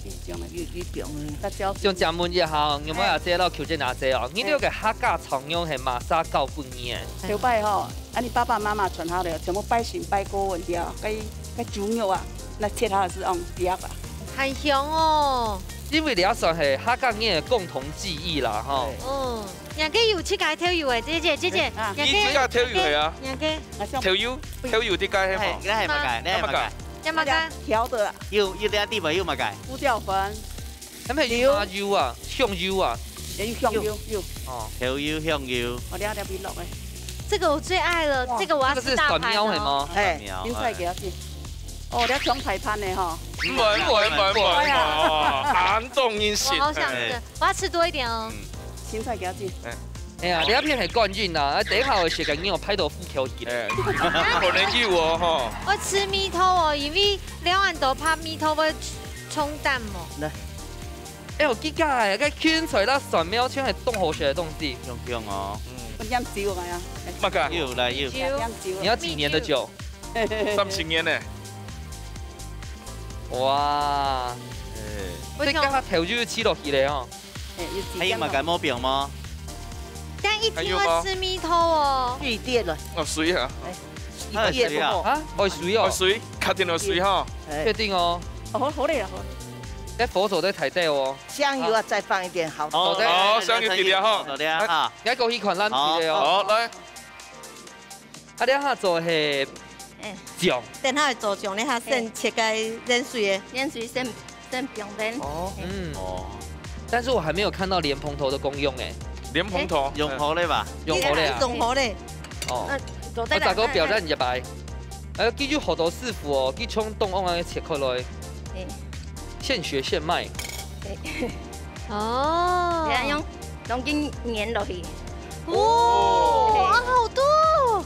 辣椒。用加盟一下，有沒有這個Q姐拿這哦？你這個客家炒肉係麼儕教分你个？頭擺吼，恁樣爸爸媽媽傳下來，全部拜神拜顧問了，該，該豬肉啊，那切下來係用煏啊。很香哦。因為這算係客家人个共同記憶啦，吼。對。嗯，人家有自家豆油誒，姐姐，姐姐，啊。人家，你自家豆油係啊？人家。啊，像豆油，豆油在該係無？哎，該係麼个？該係麼个？ 有麼个？調的啦。有，有這地方有麼个？胡椒粉。係毋係有麻油啊？香油啊？也有香油，有。哦。豆油、香油。哦，你要調味落去。這個我最愛了，哇。這個我要吃大盤哦。這個是蒜苗係無？哎，蒜苗，芹菜給它去。哎。哦，你要裝大盤的吼。毋會，毋會，毋會，毋會，哎呀。哦，恁當任性。我好想吃，哎。我要吃多一點哦。嗯。芹菜給它去。哎。 哎呀，你愛騙係慣用啦，啊，等一下我寫个你有拍到腹口去。哎，可能有哦，吼。我吃米湯哦，因為兩岸都怕米湯會沖淡嘛。來。哎喲，這個哎，該芹菜啦、蒜苗全係當好食个東西。香香哦。嗯。我飲酒啊呀。麼个？有啦，有。酒。飲酒。你要幾年的酒？三十年呢。哇。哎。我想這個它頭就起落去了哦。 哎，有幾點哦？還有麼个目標嗎？但一定會吃米湯哦。還有嗎？綠電了。哦，水啊。哎，還有水啊。綠電不夠。啊？哦，水哦。哦，水，確定有水哈。哎。確定哦。哦，好，好嘞，好嘞。該佛手在台底哦。香油啊，再放一點，好。哦，好的，好，香油滴滴哈。好的哈。哎，該過去看咱這個哦。好，來。啊，這下做係哎。醬。等下做醬，你下先切个冷水的。冷水先等放等。哦，嗯。哦。但是我還沒有看到蓮蓬頭的功用欸。蓮蓬頭，欸。用好了吧？用好了啊。用好了。哦。啊，做得啦。我再給我表演一擺。哎喲，佢有好多師傅哦，佢從中央啊切開來。欸。現學現賣。欸。哦。你看用，用緊研落去。哦，啊，好多哦。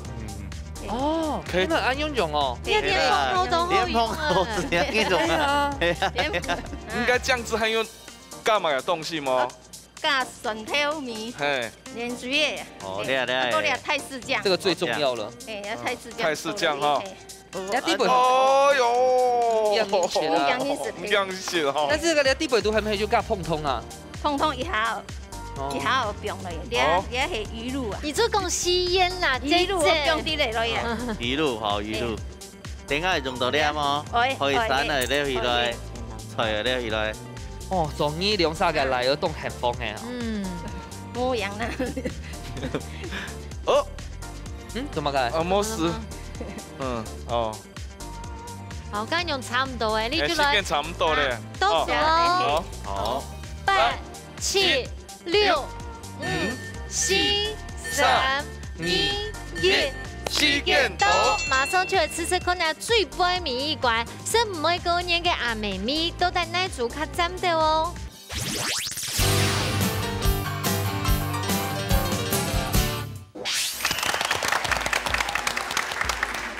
嗯。哦，可以。真的恁樣用哦。對。你的蓮蓬頭都好用啊。蓮蓬頭是恁樣用啊。對啊。對啊。蓮蓬，應該醬汁還有加麼个東西嗎？啊，加蒜頭米，嘿。鹽水个。哦，對啊，對啊。啊，還有泰式醬。這個最重要了。欸，要泰式醬。泰式醬哈。嘿。 你底背，哦喲，這樣子啦。這樣子啦。但是這個你底背都還沒有加膨風啊。膨風一下，哦。一下放落去，你，哦。你係魚露啊。你做講食鹽啦，魚露我放滴落去啊。魚露，好，魚露。對。等下用到了嗎？會，可以，會，會。生个了起來，會。菜个了起來。哦，終於兩儕个來了，當幸福个哦。嗯。無樣啦。哦。嗯，做麼个？啊，無事。嗯，哦。 好，剛剛用差不多欸，你就來。欸，時間差不多咧。啊，倒數哦。哦。好。好。八、七、六、五、四、三、二、一，時間到。馬上就來試試看啊，最尾尾一關，係毋會過年个阿妹咪，到底哪組較讚兜哦？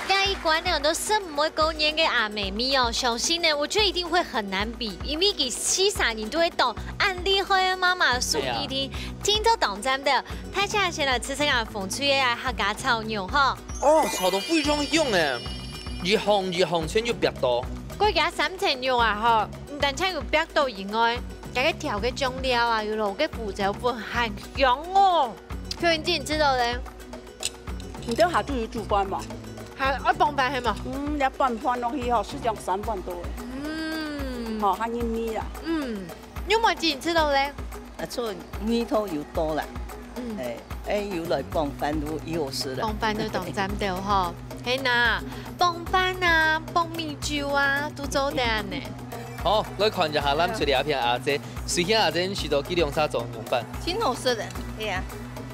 這一關呢，都係毋會過年个阿妹咪哦，相信呢，我覺得一定會很難比，因為佢四儕人都會當恁厲害个媽媽送你聽，對啊。聽到當讚个，大家先來試試看紅隊个客家炒肉吼。哦，炒到非常香欸，一行一行全有煏到。過加三層肉啊吼，毋單淨有煏到以外，加个調个醬料啊，有落个胡椒粉，還香哦。 秋英姐，你知道咧？你等下就有煮飯嘛？還愛傍飯係無？嗯，你傍飯落去吼，係講三飯多欸。嗯。吼，還入味啦。嗯，有無真知道咧？啊，做味道有多啦。嗯。哎，哎，有來傍飯都有好食啦。傍飯都當讚兜吼。係吶，傍飯啊，傍米酒啊，都做得呢。好，來看一下，咱出這片阿姐，首先阿姐，你試到佢兩儕做仰般？真好食个，係啊。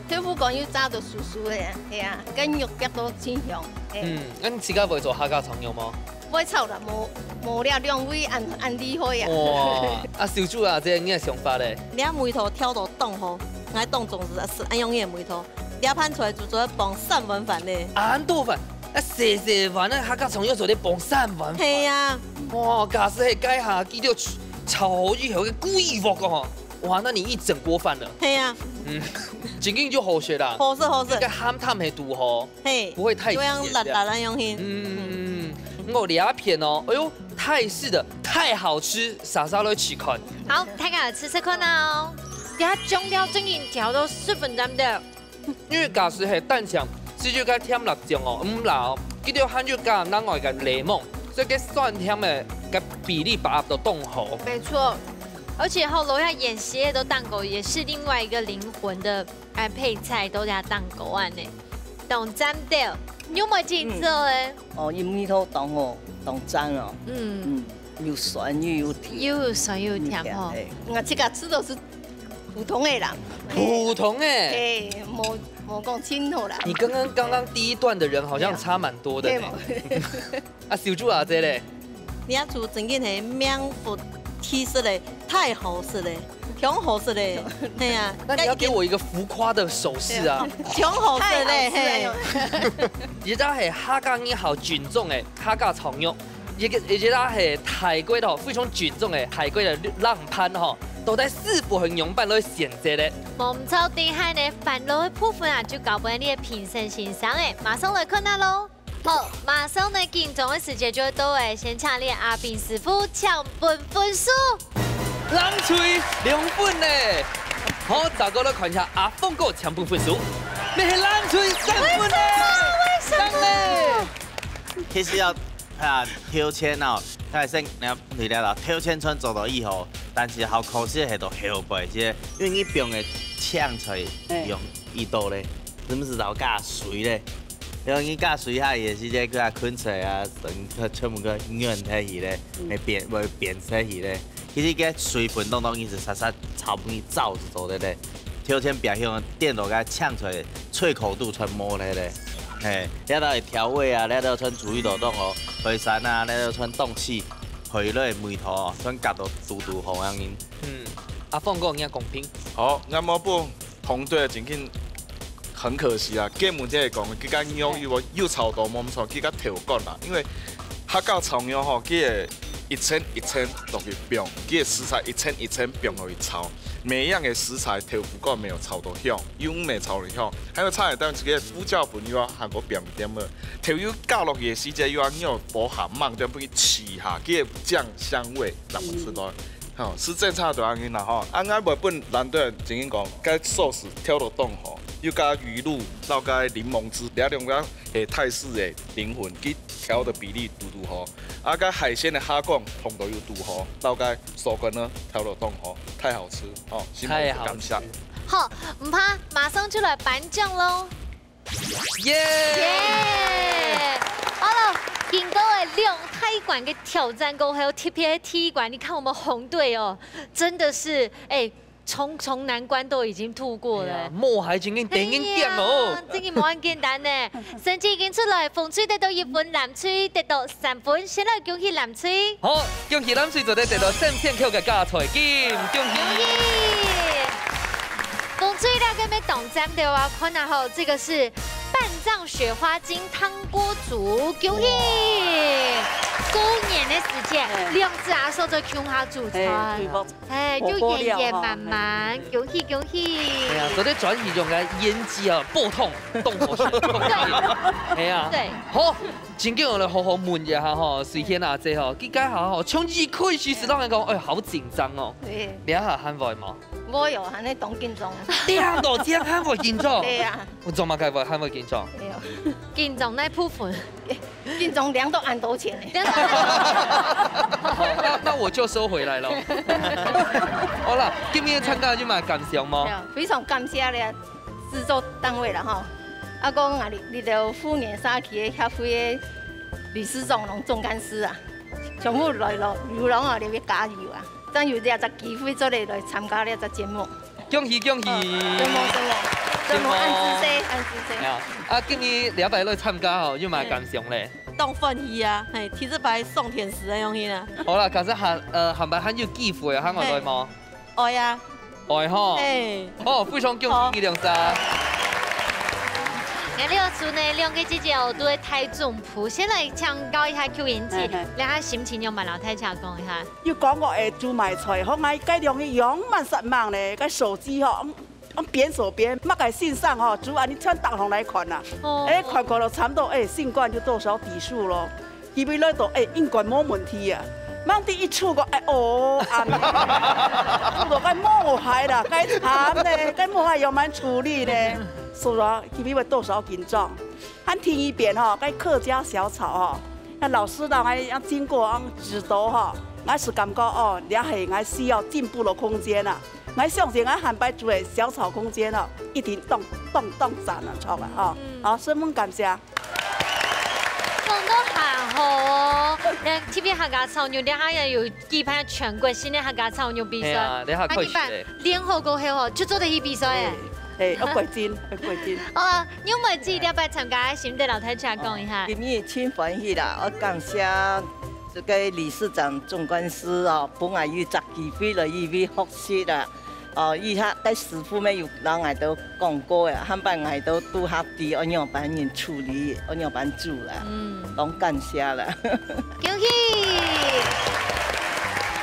豆腐乾又炸到酥酥个，係啊，跟肉夾到真香。嘿。嗯，恁自家會做客家炒肉無？會炒啦，無，無了兩位恁，恁厲害啊。哇，啊，秀珠啊，這你个想法咧？你个味道調到當好，𠊎當重視，啊，係恁樣个味道。這盤菜就做得傍三碗飯咧。恁多飯，啊，細細碗，該客家炒肉做得傍三碗飯。係啊。哇，假使係該下，佢就炒以後个規鑊个吼。 哇，那你一整鍋飯了。係啊。嗯，正經就好食啦。好食，好食。該鹹淡係堵好，嘿，不會太鹹，就像辣辣恁樣形。嗯，嗯，嗯，嗯。我這片哦，哎喲，泰式的，太好吃，煞煞來試看。好，大家來試試看啊哦。這醬料正經調到十分讚兜。 因為假使係單淨，係就該甜辣醬哦，毋辣哦，佢兜還有加另外个檸檬，所以該酸甜个該比例把握到當好。沒錯，而且吼，落下芫荽个蛋糕也是另外一個靈魂的，哎，配菜都加蛋糕恁呢，當讚兜。你有沒有聽著欸？嗯。哦，佢味道當好，當讚哦。嗯。嗯。 又酸又，又甜。又酸又甜吼。嗯，甜，嘿。𠊎自家食都係普通个啦。普通个？嘿，無，無講盡好啦。你跟剛剛，剛剛第一段的人好像差蠻多的呢。對嘛。啊，秀珠啊，這咧？你這廚正經係名副其實个，太好食了，當好食了。係啊，那你要給我一個浮誇的手勢啊。對啊。當好食了，太好食了。嘿。這隻係客家人好正宗个客家炒肉。 一個，一個係大骨頭，非常正宗个大骨个冷盤吼，到底師傅係仰般來選擇个？無毋著，等下呢，飯滷个部分啊，就交分這個評審先生欸，馬上來看啊囉。好，馬上呢，緊張个時間就會到欸，先請這個阿斌師傅請分分數。 藍隊兩分呢。好，再過來看一下阿峰哥請分分數，你係藍隊三分呢。為什麼？為什麼？當然。其實要，啊，頭前哦，佢係，你看，你了啦，頭前全做到以後，但是好可惜係到後背，這，因為你放个青菜用幾多咧，是毋是要加水咧？因為你加水下也是這個啊，芹菜啊，等佢全部个軟忒去咧，嗯。會變，會變色去咧。其實該水分當當緊，係煞煞炒毋起燥就做得咧。頭前表現顛倒該嗆出來，脆口度全無咧咧。嘿，這兜係調味啊，這兜全廚藝都當好，海產啊，這兜全凍起，配落味道哦，全夾到堵堵好樣形。嗯，阿峰哥，你也公平。好，那麼不 紅隊的情形很可惜啊，根本就係講，佢个肉又又炒到無錯，佢个頭骨啊，因為客家炒肉吼，佢係一層一層落去放，佢个食材一層一層放落去炒，每一樣的食材豆腐乾沒有炒到香，又毋係炒到香，還有差一點這个胡椒粉又要還過放一點仔，豆油加落去的時節又要肉薄下，慢點分佢起下，佢个醬香味，咱們吃到。 吼，係真差大个啦吼。啊，𠊎會分藍隊的情形講，該sauce調到當好，又加魚露，摎該檸檬汁，這兩個係泰式的靈魂，佢調的比例堵堵好。啊，該海鮮的蝦醬放到又堵好，摎該手工呢調到當好，太好吃哦，辛苦，太好吃。感謝。好，毋怕，馬上就來頒獎咯。 耶！耶！好了，經過了兩大關个挑戰過後，特別係第一關，你看我們紅隊哦，真的是，哎，重重難關都已經度過了。哎呀，無害，真緊，等緊點哦。哎呀，真个無恁簡單呢。成績已經出來，紅隊得到一分，藍隊得到三分，先來恭喜藍隊。好，恭喜藍隊做得得到三千塊个加菜金，恭喜！恭喜！ 紅隊這个乜當讚个啊，看啊吼，這個是半藏雪花精湯鍋煮，恭喜！過年个時節，哎。兩隻阿嫂在共下煮菜，哎，對無？哎，就圓圓滿滿，好好料哈，恭喜恭喜！哎呀，做得轉去用个胭脂啊，爆痛，動火血，哎呀，對。好， 正經愛來好好問一下吼，水仙阿姊吼，佢該下吼，從一開始就同人講，哎，好緊張哦。對。這下還會無？無有，還係當緊張。這下都這樣還會緊張？對呀。𠊎做麼个會還會緊張？對呀。緊張哪部分？緊張領到恁多錢呢。好，那，那我就收回來了。好啦，今日參加有麼个感想無？對啊，非常感謝咧。 製作單位啦吼。啊，講啊，你，你兜富源社區个協會个理事長攏總幹事啊，全部來咯，有人啊，你愛加油啊！正有這隻機會做得來參加這隻節目。恭喜恭喜！好，承蒙承蒙承蒙，恁仔細，恁仔細。啊，啊，今日禮拜來參加吼，有麼个感想咧？當歡喜啊，嘿，第一擺上電視个樣形啊。好啦，假使下，呃，下擺還有機會啊，還會來無？ 愛啊。愛吼。嘿。好，非常恭喜你兩儕。𠊎這組呢，兩個姐姐哦，都係大總鋪。先來請教一下Q英姐，嘿嘿。這下心情有無摎大家講一下？有講過，哎，煮賣菜，好，𠊎該兩個樣蠻煞猛咧，該手機吼，嗯，嗯，邊手邊，麼个線上吼，煮恁呢全逐項來看啊。哦。哎，看看了差不多，哎，勝券就多少底數咯。 佢會來到，哎，應該無問題啊。吂知一出過，哎，哦，啊，毋著，該無害啦，該慘呢，該無害要慢處理呢。所以啊，佢會多少緊張。還第二遍吼，該客家小炒吼，該老師讓𠊎要經過啊指導吼，𠊎係感覺哦，這係𠊎需要進步个空間啊。𠊎相信𠊎下擺煮个小炒空間哦，一定當當當讚啊，著啊吼。嗯。好，十分感謝。 講到還好哦，這特別客家炒肉，這下也有舉辦全國性个客家炒肉比賽。係啊，這下開始咧。啊，你辦練好過後吼，就做得去比賽誒。係，係，愛過癮，愛過癮。哦，玉梅姐這擺參加个心得摎大家講一下。今日真歡喜啦，𠊎感謝這個理事長、總幹事哦，分𠊎有一隻機會來這位學習啦。 哦，以下該師傅乜有摎𠊎兜講過啊，下擺𠊎兜都較知愛仰般人處理，愛仰般煮啦，嗯。當感謝啦。恭喜！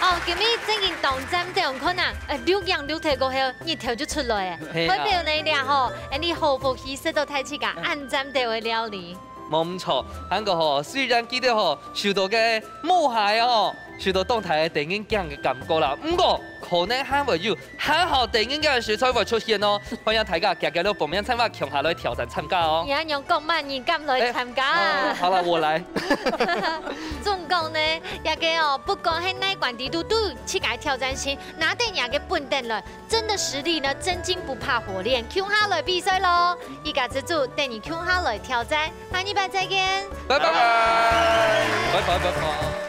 哦，今日正經當讚，這樣看啊，哎，錄影錄忒過後，日頭就出來誒。係啊。代表呢這吼，哎，你好福氣食到大自家恁讚个料理。無毋著，還過吼，雖然記得吼，受到个無害哦， 受到當大个得人驚个感覺啦。毋過，可能還會有還好得人驚个食材會出現哦。歡迎大家遽遽來報名參加，共下來挑戰參加哦。你恁樣講，麼人敢來參加啊？哎，哦，好了，我來。總講呢，這個哦，不管係哪關底肚，都自家挑戰性，拿等這個本等來， 真的實力呢，真金不怕火煉，共下來比賽咯！一家之煮，等你共下來挑戰，下禮拜再見。拜拜。拜拜，拜拜。